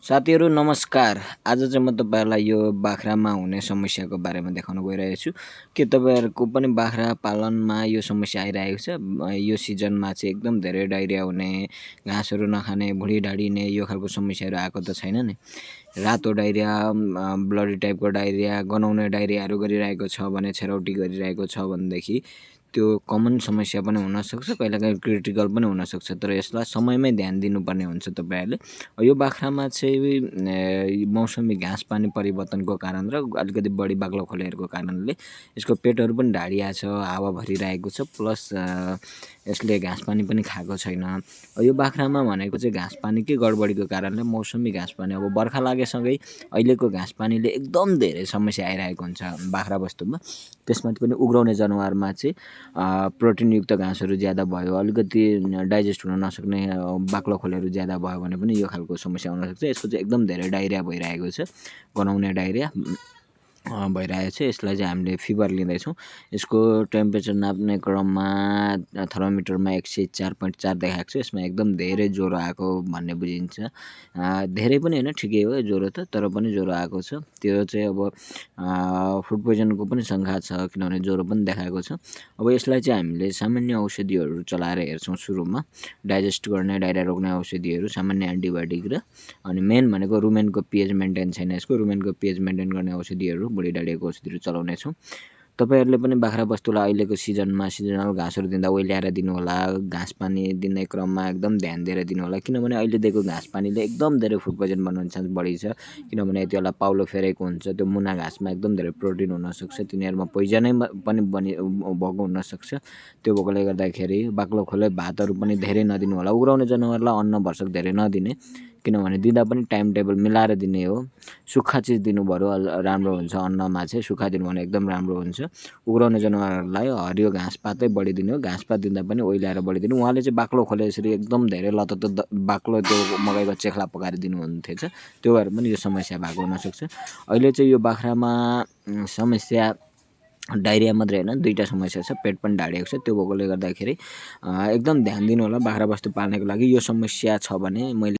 साथीहरू नमस्कार। आज चाहिँ म तपाईँहरूलाई यो बाख्रामा हुने समस्याको बारेमा देखाउन गइरहेको छु। के तपाईँहरूको पनि बाख्रा पालनमा यो समस्या आइरहेको छ? यो सिजनमा चाहिँ एकदम धेरै डाइरिया हुने, घाँसहरू नखाने, भुँडी ढाडिने यो खालको समस्याहरू आएको त छैन नि? रातो डाइरिया, ब्लडी टाइपको डाइरिया, गनाउने डाइरियाहरू गरिरहेको छ भने, छेरौटी गरिरहेको छ भनेदेखि त्यो कमन समस्या पनि हुनसक्छ, कहिलेकाहीँ क्रिटिकल पनि हुनसक्छ। तर यसलाई समयमै ध्यान दिनुपर्ने हुन्छ तपाईँहरूले। यो बाख्रामा चाहिँ मौसमी घाँस पानी परिवर्तनको कारण र अलिकति बढी बाक्लो खोलेहरूको कारणले यसको पेटहरू पनि ढाडिया छ, हावा भरिरहेको छ, प्लस यसले घाँस पानी पनि खाएको छैन। यो बाख्रामा भनेको चाहिँ घाँस पानीकै गडबडीको कारणले मौसमी घाँस पानी अब बर्खा लागेसँगै अहिलेको घाँस पानीले एकदम धेरै समस्या आइरहेको हुन्छ बाख्रा बस्तुमा। त्यसमा पनि उग्राउने जनावरमा चाहिँ प्रोटिनयुक्त घाँसहरू ज्यादा भयो, अलिकति डाइजेस्ट हुन नसक्ने बाक्लो खोलेहरू ज्यादा भयो भने पनि यो खालको समस्या हुनसक्छ। यसको चाहिँ एकदम धेरै डाइरिया भइरहेको छ, गनाउने डाइरिया भइरहेको छ। यसलाई चाहिँ हामीले फिभर लिँदैछौँ। यसको टेम्परेचर नाप्ने क्रममा थर्मोमिटरमा 104.4 देखाएको छ। यसमा एकदम धेरै ज्वरो आएको भन्ने बुझिन्छ। धेरै पनि होइन, ठिकै हो ज्वरो त, तर पनि ज्वरो आएको छ। त्यो चाहिँ अब फुड पोइजनको पनि शङ्का छ, किनभने ज्वरो पनि देखाएको छ। अब यसलाई चाहिँ हामीले सामान्य औषधिहरू चलाएर हेर्छौँ सुरुमा, डाइजेस्ट गर्ने, डाइरिया रोक्ने औषधिहरू, सामान्य एन्टिबायोटिक र अनि मेन भनेको रुमेनको पिएच मेन्टेन छैन यसको, रुमेनको पिएच मेन्टेन गर्ने औषधिहरू, भुँडी ढाडिएको औषधिहरू चलाउनेछौँ। तपाईँहरूले पनि बाख्रा बस्तुलाई अहिलेको सिजनमा सिजनल घाँसहरू दिँदा ओइल्याएर दिनुहोला। घाँस पानी दिने क्रममा एकदम ध्यान दिएर दिनुहोला, किनभने अहिले दिएको घाँस पानीले एकदम धेरै फुड पोइजन बनाउने चान्स बढी छ। किनभने त्यसलाई पाउलो फेरेको हुन्छ, त्यो मुना घाँसमा एकदम धेरै प्रोटिन हुनसक्छ, तिनीहरूमा पोइजनै पनि भएको हुनसक्छ। त्यो भएकोले गर्दाखेरि बाक्लो खोले भातहरू पनि धेरै नदिनु होला। उग्राउने जनावरलाई अन्न भरसक धेरै नदिने, किनभने दिँदा पनि टाइम टेबल मिलाएर दिने हो। सुक्खा चिज दिनु बरु राम्रो हुन्छ, अन्नमा चाहिँ सुक्खा दिनु भने एकदम राम्रो हुन्छ। उग्राउने जनावरहरूलाई हरियो घाँसपातै बढी दिनु हो, घाँसपात दिँदा पनि ओइल्याएर बढी दिनु। उहाँले चाहिँ बाक्लो खोले यसरी एकदम धेरै लतत बाक्लो त्यो मकैको चेख्ला पकाएर दिनुहुन्थेछ, त्यो भएर पनि यो समस्या भएको हुनसक्छ। अहिले चाहिँ यो बाख्रामा समस्या डाइरिया मात्रै होइन, दुईवटा समस्या छ, पेट पनि ढाडिएको छ। त्यो भएकोले गर्दाखेरि एकदम ध्यान दिनु होला बाख्रा बस्तु पाल्नको लागि। यो समस्या छ भने मैले